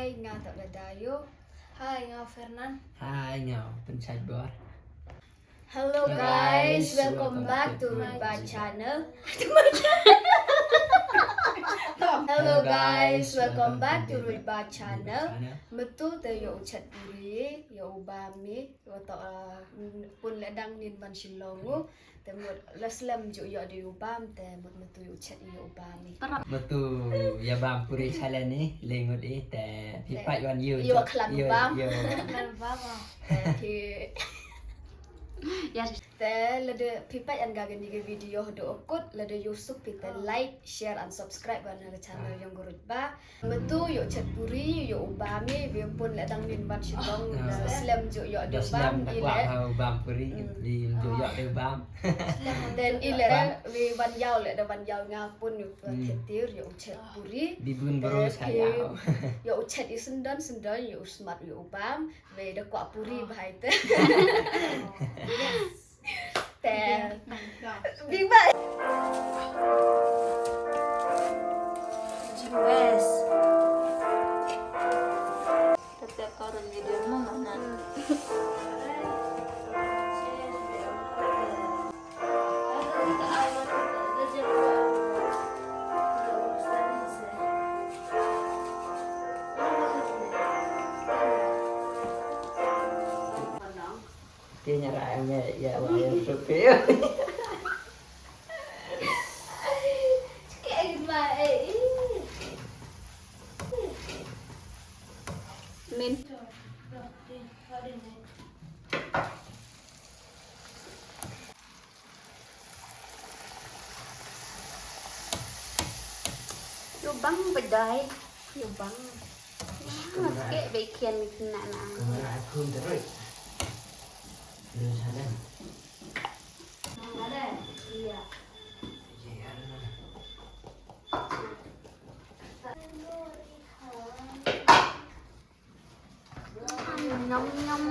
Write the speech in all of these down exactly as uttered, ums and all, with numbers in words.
Hi, nga Tok Lada Yu. Hi, nga Fernan. Hi, nga Pynshait Bor. Hello guys, welcome back to Ruth Bah channel. Hello guys, welcome back to Ruth Bah channel. Mynta te ïoh u chet puri, ïoh u bam i, wat, uh, pun leh dang nin ban Shillong u. Te mut la slem ju ïoh de u bam, te mut mynta u chet ïoh u bam i. Mynta ïa bam puri challenge i, leh ngut i, te phi pat wan ïoh. Ïoh khlan u bam. Te phi Te lada phi pat ïa nga kane ka video haduh kut, lada ïoh suk phi te like, share and subscribe wan ha ka channel jong ka Ruth Bah. Mynta ïoh chet puri, ïoh u bam i, wi pun leh dang nin ban Shillong, da slem ju ïoh de u bam i leh. U bam puri, wi ju ïoh de u bam. Then i leh wi wan ïaw leh da wan ïaw nga pun ïoh phi tir ïoh u chet puri. Bi bun bro sa ïaw. Ïoh u chet i syndon syndon, ïoh u smat ïoh u bam. Wei da kwah puri bha ite. Yes. Te. Big bye. Wes. Tep tep ka run video mo manan. Kenya ra em ya wa ya supi. Min. Ïoh bang ba dei. Ïoh bang. Ke be kian na na. Kamera aku terus. Terus ada. Ada. Iya. Nyam nyam.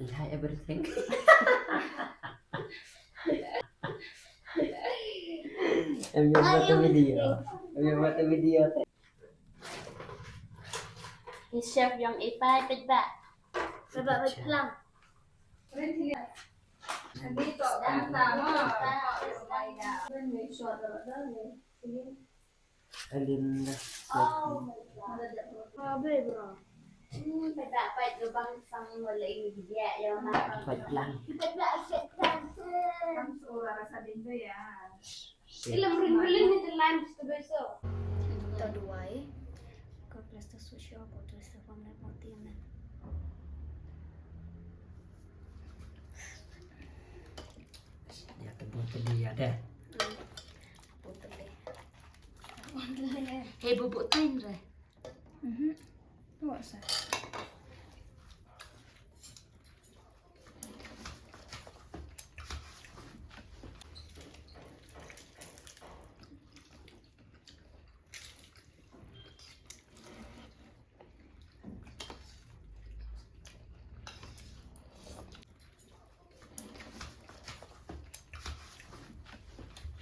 Hi everything. Em ïoh mat video. Em ïoh mat video. Chef jong i Pai peit ba. Ba ba peit lang. Alin da. Peit lang. Tadwai. Ka plastik sushi ko tu sa pam na poti na. Ya te botol ya deh. Botol. Hei, bubuk tain re. Mhm. Tu sa.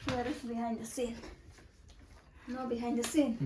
Where is behind the scene? No behind the scene.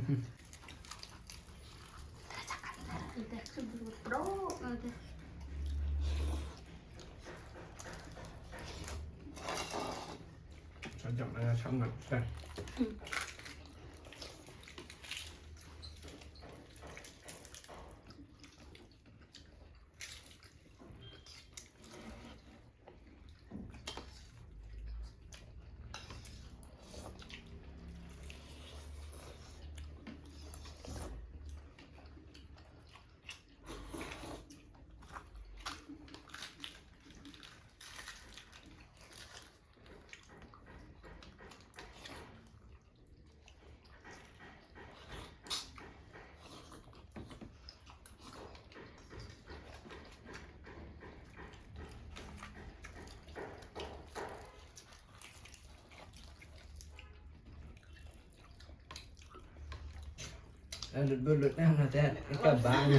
Lut bul lut na na te ka bang.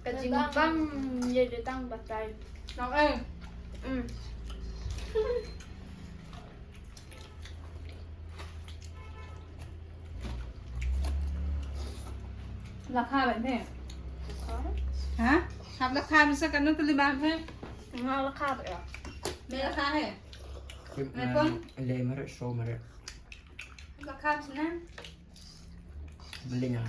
Ka jingbang ye de tang batai. Nong eh. Mm. Lakha ban phe. Ha? Hap lakha bisa kan tu liban phe. Nga lakha ba ya. Me lakha he. Me pon. Le mare so mare. Lakha sna. Beli nya.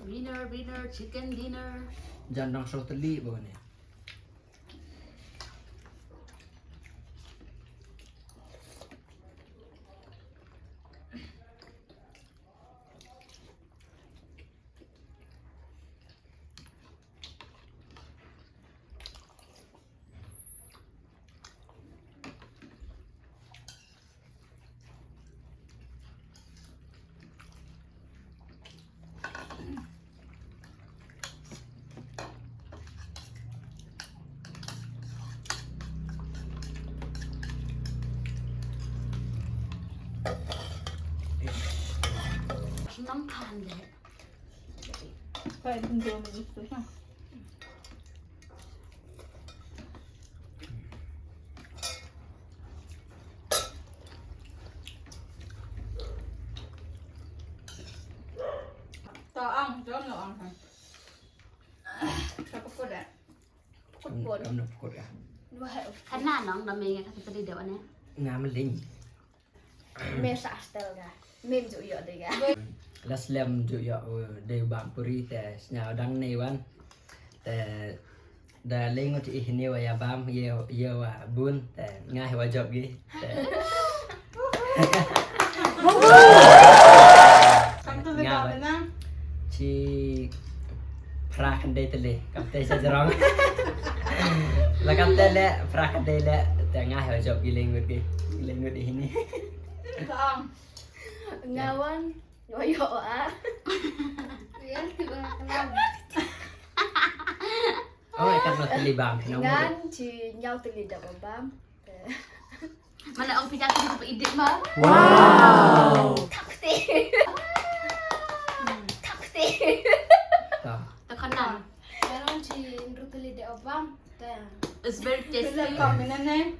Dinner, dinner, chicken dinner. Jan dang so teli ba ne. Nang khan de. Phải bình thường mình cứ ha. To ang, to no ang ha. To ko da. Put put. Kam no put ya. Dua hai. Kana nong da me nga ka tadi da wane. Nga meling. Me sa astel ga. Me ju yo de ga. Las lem ju yo de bam puri te snya dang ne wan. Te da lengut i hini wa ya bam ye ye wa bun te nga he wa job gi. Te Kam tu le nga ba wa na. Chi Phra khyndai tylli, kam te sa jrong. La kam te le, phra khyndai le, te nga heo jop gi lyngngut gi. Lyngngut hini. Kong. Nga wan, nga yo a. Rian ti ba kalam. Oh, kam la tylli bam, no. Ngan chi nyau tylli da bam. Mana ong pita tu pa edit ma. Wow. Takti. Takti. Ta. Ta kanan. Kalau di rutu li de obam. Ta. It's very tasty.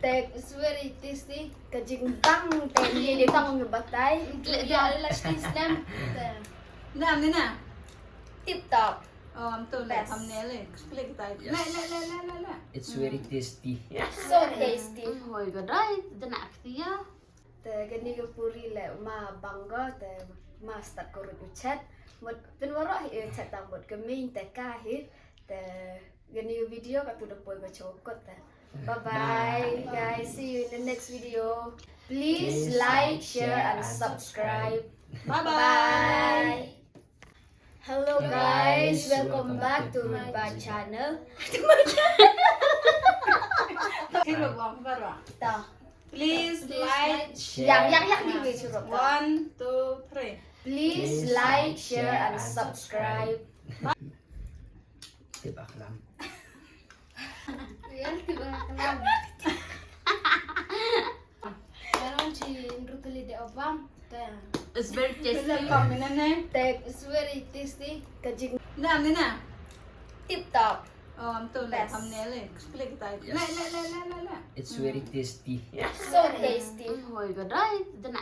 Tek. It's very tasty. Ka jingbang te ni de tang ngi batai. Kle dia la stis nem. Ta. Na ni na. Tip top. Oh, am tu le thumbnail eh. Klik kita. Yes. Le le le le le le. It's very tasty. So tasty. Hoi ga dai, dana ktia. Te kani ka puri le ma bangga te ma start ko rut u chat. Mut pynwaro hi chat tang mut ka main te ka hi. Te kani ka video ka tu da poi ka chokot te. Bye bye, guys. See you in the next video. Please like, share, and subscribe. Bye bye. Hello guys, welcome back to my channel. Ta. Please like, share. Yang yang yang di video. One, two, three. Please like, share, and subscribe. Tip aklam. Rian ti ba kalam. Kalau chi rutu li de obam. It's very tasty. It's very tasty. Ka jing. Na ni na. Tip top. Oh, am tu le thumbnail eh. Klik kita. Le le le le le le. It's very tasty. So tasty. Hoi ga dai, dana